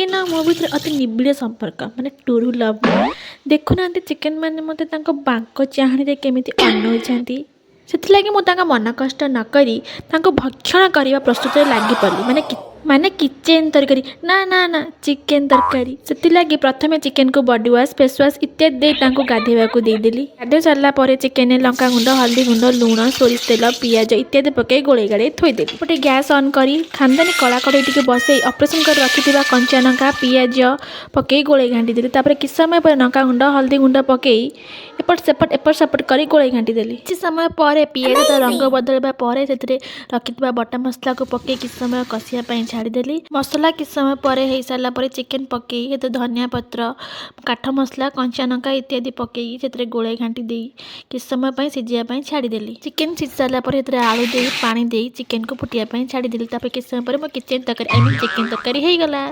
Chicken ଆଉ ମୋ ଭିତରେ ଅତି ନିବିଡ଼ ସମ୍ପର୍କ, ମାନେ ଟ୍ରୁ ଲଭ୍। ଦେଖୁନାହାନ୍ତି, ଚିକେନ୍ ମାନେ ମୋତେ ତାଙ୍କ ବାଙ୍କ ଚାହାଣୀରେ କେମିତି ଅନଉଛନ୍ତି। ସେଥିଲାଗି ମୁଁ ତାଙ୍କ ମନ କଷ୍ଟ ନ କରି ତାଙ୍କୁ ଭକ୍ଷଣ କରିବା ପ୍ରସ୍ତୁତିରେ ଲାଗିପଡ଼ିଲି। ମାନେ କିଚେନ୍ ତରକାରୀ, ନା ନା ନା, ଚିକେନ୍ ତରକାରୀ। ସେଥିଲାଗି ପ୍ରଥମେ ଚିକେନ୍କୁ ବଡି ୱାଶ୍, ଫେସ୍ ୱାଶ୍ ଇତ୍ୟାଦି ଦେଇ ତାଙ୍କୁ ଗାଧୋଇବାକୁ ଦେଇଦେଲି। ଗାଧୋଇ ସାରିଲା ପରେ ଚିକେନରେ ଲଙ୍କା ଗୁଣ୍ଡ, ହଳଦୀ ଗୁଣ୍ଡ, ଲୁଣ, ସୋରିଷ ତେଲ, ପିଆଜ ଇତ୍ୟାଦି ପକାଇ ଗୋଳେଇ ଗାଳେଇ ଥୋଇଦେଲି। ଗୋଟେ ଗ୍ୟାସ୍ ଅନ୍ କରି ଖାନଦାନୀ କଳା କଢ଼େଇ ଟିକେ ବସେଇ ଅପରେସନ୍ କରି ରଖିଥିବା କଞ୍ଚା ଲଙ୍କା, ପିଆଜ ପକାଇ ଗୋଳେଇ ଘାଣ୍ଟି ଦେଲି। ତାପରେ କିଛି ସମୟ ପରେ ଲଙ୍କା ଗୁଣ୍ଡ, ହଳଦୀ ଗୁଣ୍ଡ ପକାଇ ଏପଟ ସେପଟ ଏପଟ ସେପଟ କରି ଗୋଳେଇ ଘାଣ୍ଟି ଦେଲି। କିଛି ସମୟ ପରେ ପିଆଜ ତା ରଙ୍ଗ ବଦଳିବା ପରେ ସେଥିରେ ରଖିଥିବା ବଟା ମସଲାକୁ ପକାଇ କିଛି ସମୟ କଷିବା ପାଇଁ ଛାଡ଼ିଦେଲି। ମସଲା କିଛି ସମୟ ପରେ ହେଇସାରିଲା ପରେ ଚିକେନ୍ ପକାଇ ସେଥିରେ ଧନିଆ ପତ୍ର, କାଠ ମସଲା, କଞ୍ଚା ଲଙ୍କା ଇତ୍ୟାଦି ପକାଇ ସେଥିରେ ଗୋଳେଇ ଘାଣ୍ଟି ଦେଇ କିଛି ସମୟ ପାଇଁ ସିଝିବା ପାଇଁ ଛାଡ଼ିଦେଲି। ଚିକେନ୍ ସିଝି ସାରିଲା ପରେ ସେଥିରେ ଆଳୁ ଦେଇ, ପାଣି ଦେଇ ଚିକେନ୍କୁ ଫୁଟିବା ପାଇଁ ଛାଡ଼ିଦେଲି। ତାପରେ କିଛି ସମୟ ପରେ ମୋ କିଚେନ୍ ତରକାରୀ, I mean chicken ତରକାରୀ ହେଇଗଲା।